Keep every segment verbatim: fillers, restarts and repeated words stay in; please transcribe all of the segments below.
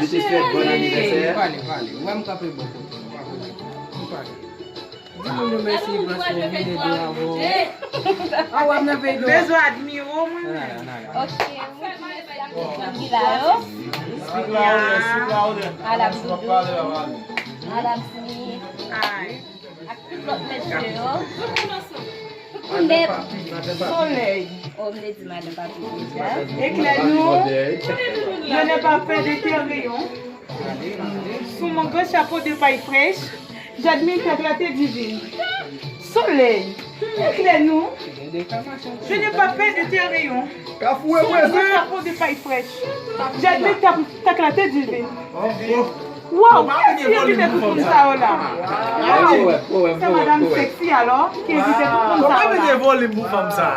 Te swete bòn anivèsè. Pale, pale. Ou wè m kanpe bò kote w. Ou pa konnen. Di moun yo mèsi paske yo vin ede w avè w. Ah, w ap nan peyi dò. Bezwen admire w, mwen menm. Ok, wi, mèsi ak tout moun ki la yo. Speak louder, speak louder. Alabdoudou. Alabsmi. Ak tout lòt mesye yo. Tout moun nèt. Solèy. Oh, m te di madan papi deja. Éclaire-nous. Je n'ai pas peur de tes rayons. Sous mon grand chapeau de paille fraîche, j'admire ta clarté divine. Soleil, éclaire-nous. Je n'ai pas peur de tes rayons. Sous mon grand chapeau de paille fraîche, j'admire ta, ta clarté divine. Wow, kiyès ki envite tout moun sa yo la? Wow, se madanm sexy alò ki envite tout moun sa yo la.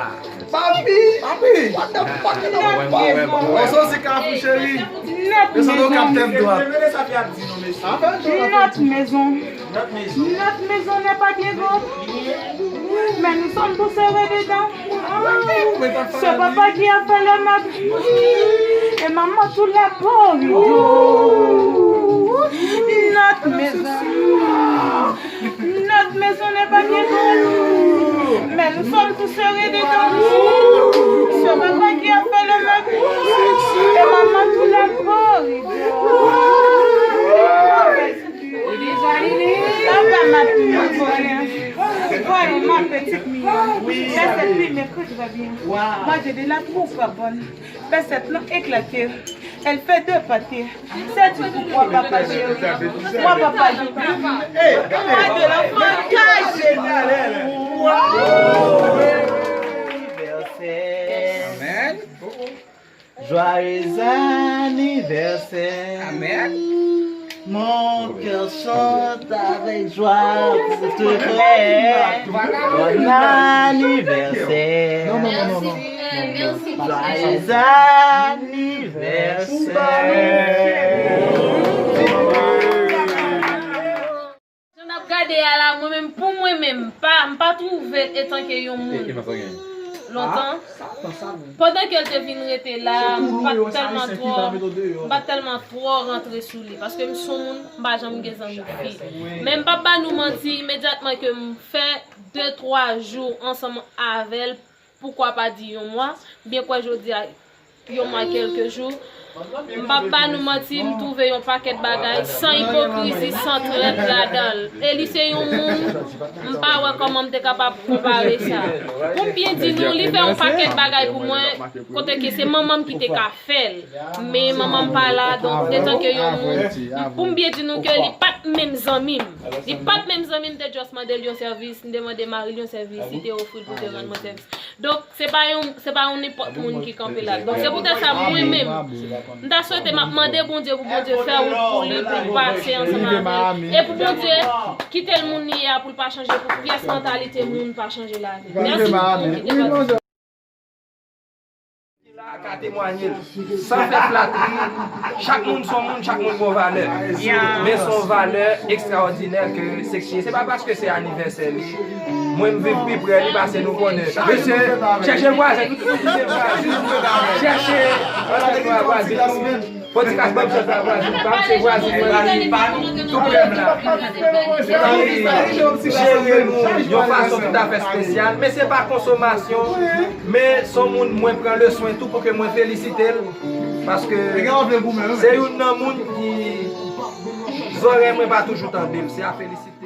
Papi! Papi! What the fuck? Nòt mezon. Nòt mezon. Nòt mezon n'est pas bien grande. Mais nous sommes tous heureux dedans. Ce papa qui a fait le meuble. Et maman tout la corridor. Nòt mezon. Notre maison n'est pas bien grande, mais nous sommes tous heureux dedans. Ce papa qui a fait le meuble, et maman tout la corridor. Papa, ma petite, voyons ma petite Mia. Là, cette fille m'écoute très bien. Moi, j'ai de la troupe bonne. Fè sèt lan eklate. Elle fait deux pâtés. C'est du pourquoi papa chéri. Moi papa je. Moi de l'enfant caché. Anivèsè. Amen. Joyeux anniversaire. Amen. Mon cœur chante avec joie pour te faire bon anniversaire. Non, non, non, non, non. Joyeux anniversaire. Jan n ap gade a la, mwen menm, pou mwen menm, m pa, m pa twouve l etanke yon moun lontan. Pandan ke l te vin rete la, m pa t tèlman twò, m pa t tèlman twò rantre sou li, paske m se yon moun, m pa janm gen zanmi fi. Men m p ap ba nou manti, imedyatman ke m fè de, twa jou ansanm avè l, poukwa pa di yon mwa, m byen kwè jodi a, yon mwa kèlke jou. M p ap ba nou manti, m twouve yon pakèt bagay san ipokrizi, san trèt ladan l. E li se yon moun, m pa wè kòman m te kapab konpare sa. Pou m byen di nou, li fè yon pakèt bagay pou mwen, kote ke se manman m ki te ka fè l. Men manman m pa la, donk, etanke yon moun, pou m byen di nou ke li pa t menm zanmi m. Li pa t menm zanmi m, m te just mande l yon sèvis, m te mande mari l yon sèvis, li te ofri l pou te rann mwen sèvis. Donk, se pa yon, se pa yon nenpòt moun ki kanpe la. Donk, se poutèt sa, mwen menm, m ta swete, m ap mande Bondye pou Bondye fè wout pou li, pou l pase ansanm avè l. E pou Bondye kite l moun li ye a, pou l pa chanje, pou pyès mantalite moun pa chanje lavi l. Mèsi pou tout moun ki te patisipe. Ki la ka temwanye l. San fè flatri, chak moun se yon moun, chak moun gen yon valè. Men se yon valè ekstraòdinè ke Sexy ye. Se pa paske se anivèsè li, mwen m viv pi pre li pase nou konnen. Mesye, chèche vwazen, nou tout moun se vwazen. Chèche, chèche vwazen. Pòtikas, ban m chans la, vwazen pa m, se vwazen mwen ki tou pre m la. Li jere nou yon fason toutafè espesyal, men se pa konsomasyon, men se yon moun mwen pran le swen tou pou ke mwen felisite l, paske se youn nan moun ki zòrèy mwen pa toujou tande l, se a felisite.